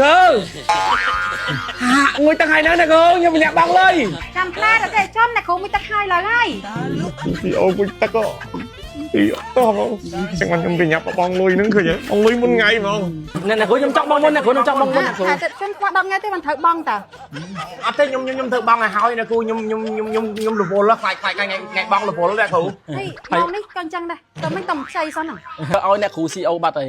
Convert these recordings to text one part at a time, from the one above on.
ជើហាក់ងុយទឹកហើយហ្នឹងណាគ្រូខ្ញុំម្នាក់បងលុយ ចាំផ្លែអតិថិជនអ្នកគ្រូមួយទឹកហើយឡើយហើយ ពីអូងុយទឹកអូពីតោះបងចឹងមិនខ្ញុំប្រញាប់បងលុយហ្នឹងឃើញទេបងលុយមុនថ្ងៃហ្មង អ្នកអ្នកគ្រូខ្ញុំចង់បងមុនអ្នកគ្រូខ្ញុំចង់បងមុនអ្នកគ្រូ អតិថិជនខ្វះ10ថ្ងៃទេមិនត្រូវបង់តា អត់ទេខ្ញុំខ្ញុំខ្ញុំធ្វើបងឲ្យហើយណាគ្រូខ្ញុំខ្ញុំខ្ញុំខ្ញុំខ្ញុំរវល់ខ្លាចខ្លាចថ្ងៃថ្ងៃបងរវល់ណាគ្រូ ហើយម៉ោងនេះក៏អញ្ចឹងដែរតែមិនតំខ្ចីសោះហ្នឹង ឲ្យអ្នកគ្រូ CEO បាត់ហើយ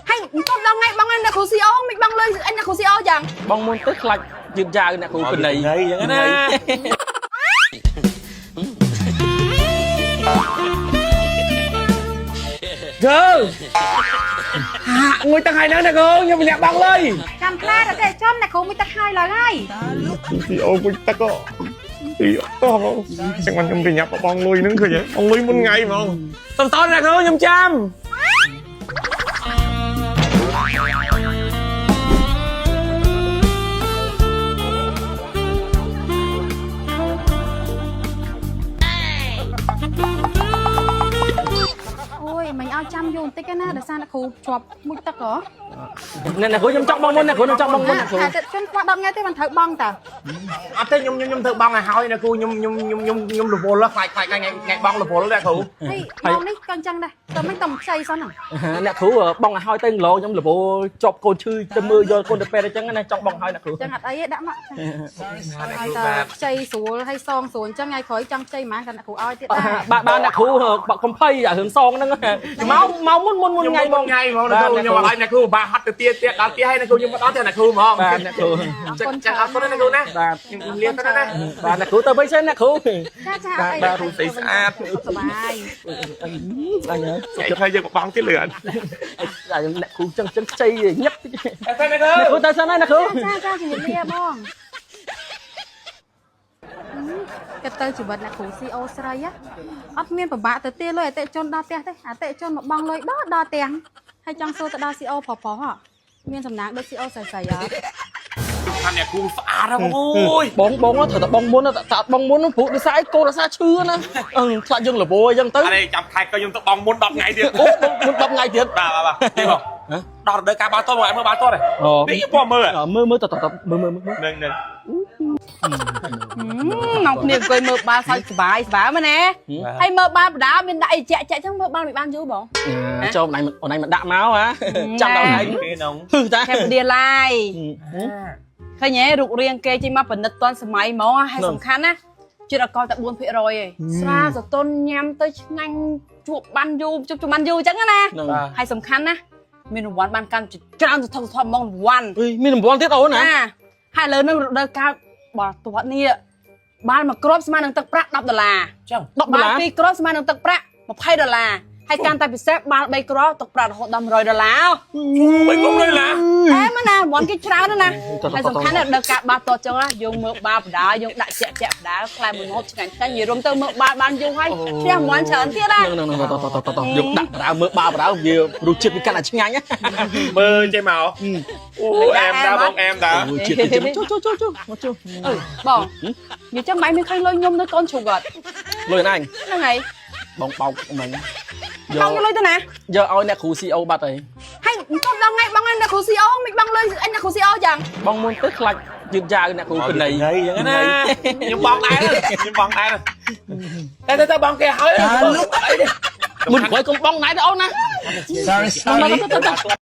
ហើយមិនទាន់ដល់ថ្ងៃបងឯងអ្នកគ្រូ CEO មិនបងលុយអញអ្នកគ្រូ CEO យ៉ាង បងមុនទៅខ្លាចយឺតយ៉ាវអ្នកគ្រូកណី អញ្ចឹងណា ជើហាក់ងុយទឹកហើយហ្នឹងណាគ្រូខ្ញុំម្នាក់បងលុយ ចាំផ្លែអតិថិជនអ្នកគ្រូមួយទឹកហើយឡើយហើយ ពីអូងុយទឹកអូពីតោះបងចឹងមិនខ្ញុំប្រញាប់បងលុយហ្នឹងឃើញទេបងលុយមុនថ្ងៃហ្មងតំតណាគ្រូខ្ញុំចាំ អូយមិនឲ្យចាំយូរបន្តិចទេណាដោយសារអ្នកគ្រូជាប់មួយទឹកហ៎ អ្នកអ្នកគ្រូខ្ញុំចង់បងមុនអ្នកគ្រូខ្ញុំចង់បងមុនអ្នកគ្រូ អតិថិជនខ្វះ10ថ្ងៃទេមិនត្រូវបង់តា អត់ទេខ្ញុំខ្ញុំខ្ញុំធ្វើបងឲ្យហើយណាគ្រូខ្ញុំខ្ញុំខ្ញុំខ្ញុំខ្ញុំរវល់ខ្លាចខ្លាចថ្ងៃថ្ងៃបងរវល់ណាគ្រូ ហើយម៉ោងនេះក៏អញ្ចឹងដែរតែមិនតំខ្ចីសោះហ្នឹង អ្នកគ្រូបងឲ្យហើយទៅឡខ្ញុំលវជាប់កូនឈឺទៅមើលយកកូនទៅពេទ្យអញ្ចឹងណាចង់បងឲ្យអ្នកគ្រូ ចឹងអត់អីទេដាក់មកហើយតខ្ចីស្រួលហើយសងស្រួលអញ្ចឹងថ្ងៃក្រោយចង់ខ្ចីហ្មងតែអ្នកគ្រូឲ្យទៀតដែរ បាទបាទអ្នកគ្រូកុំភ័យអារឿងសងហ្នឹងមកមកមុនមុនមុន ខ្ញុំ ថ្ងៃបង ថ្ងៃហ្មងណាគ្រូខ្ញុំអត់ឲ្យអ្នកគ្រូបាក់ហត់ទៅទៀតទៀតដល់ទៀតឲ្យអ្នកគ្រូខ្ញុំមកដល់ទៀតអ្នកគ្រូហ្មង បាទអ្នកគ្រូ ចឹងចឹងអរគុណណាអ្នកគ្រូណា បាទ ខ្ញុំលាទៅណា បាទអ្នកគ្រូទៅវិញសិនអ្នកគ្រូ ចាចាអត់អី បាទរូបស្អីស្អាត សុខសប្បាយ អញហើយ ថ្ងៃខ្លះយើងបងទៀតលឿន អ្នកគ្រូចឹងចឹងខ្ចីញឹកតិច តែអ្នកគ្រូ អ្នកគ្រូទៅសិនហើយអ្នកគ្រូ ចាចាជំរាបលាបងគិតទៅជីវិតអ្នកគ្រូ CEO ស្រីអត់មានពិបាកទៅទាលុយអតិថិជនដល់ផ្ទះទេអតិថិជនមកបង់លុយដល់ដល់ផ្ទះហើយចង់សួរទៅដល់ CEO ប្រុសៗមានសំណាងដូច CEO ស្រីៗអត់ ថាអ្នកគ្រូស្អាតហ៎បងអូយ បងបងត្រូវតែបងមុនតែអត់បងមុនព្រោះដោយសារអីកូនរសាឈឺណាអឺខ្លាចយើងលវអញ្ចឹងទៅ អរេចាំខែក៏ខ្ញុំទៅបងមុន10ថ្ងៃទៀត អូបងមុន10ថ្ងៃទៀត បាទបាទបាទនេះបងដល់រដូវកាលបាល់ទាត់បងឲ្យមើលបាល់ទាត់ អូ នេះខ្ញុំពណ៌មើល មើលមើលតតមើលមើលមើល នឹងនឹង មកគ្នាអង្គុយមើលបាល់សើចសប្បាយសប្បាយមែនទេហើយមើលបាល់បដាមានដាក់អីជាក់ជាក់ចឹងមើលបាល់មិនបានយូរបង ចូលអូនឯងអូនឯងមិនដាក់មកហ៎ចាំដល់ឯង គេនង ហឺតា ខេបឌីឡាយឃើញទេរូបរាងគេចេញមកពិនិត្យតាន់សម័យហ្មងហើយសំខាន់ណាជាតិអល់កុលតែ4%ឯងស្រាសតុនញ៉ាំទៅឆ្ងាញ់ជួបបានយូរជួបបានយូរចឹងណា ហ្នឹង ហើយសំខាន់ណាមានរង្វាន់បានកាន់ច្រើនសន្ធឹកសន្ធាប់ហ្មងរង្វាន់ អុយមានរង្វាន់ទៀតអូនណា ណាហើយឥឡូវនឹងរដូវកាលបាល់ទាត់នេះបាល់មួយគ្រាប់ស្មើនឹងទឹកប្រាក់10ដុល្លារ ចឹង 10ដុល្លារ បាល់ពីរគ្រាប់ស្មើនឹងទឹកប្រាក់20ដុល្លារហើយកាន់តែពិសេសបាល់3គ្រាប់ទឹកប្រាក់រហូតដល់100ដុល្លារ បីគុំលើណា អែមណារង្វាន់គេច្រើនណាស់ណាហើយសំខាន់ណាស់រដូវកាលបាល់ទាត់ចឹងណាយើងមើលបាល់បដាយើងដាក់ជាក់ជាក់បដាខ្លែមួយម៉ូតឆ្ងាញ់ឆ្ងាញ់និយាយរួមទៅមើលបាល់បានយូរហើយឈ្នះរង្វាន់ច្រើនទៀតណា ហ្នឹងហ្នឹងតតតតយកដាក់បដាមើលបាល់បដាវារសជាតិវាកាន់តែឆ្ងាញ់ណា មើលចេះមកអូអែមតាបងអែមតា អូជាតិទៅចូលចូលចូលចូលមកចូល អឺបងនិយាយចឹងមិនមានឃើញលុយខ្ញុំនៅកូនជ្រូកអត់ លុយអញ ហ្នឹងហើយ បងបោកមិញ បងយកលុយទៅណា យកឲ្យអ្នកគ្រូ CEO បាត់ហើយ ហើយមិនទាន់ដល់ថ្ងៃបងឯងអ្នកគ្រូ CEO មិនបងលុយអញអ្នកគ្រូ CEO យ៉ាង បងមុនទៅខ្លាចយឺតយ៉ាវអ្នកគ្រូកណី អញ្ចឹងណាខ្ញុំបងដែរខ្ញុំបងដែរតែតែបងគេហើយអីទេ មុនក្រោយកុំបងណៃទៅអូនណា Sorry, sorry. ទៅទៅទៅ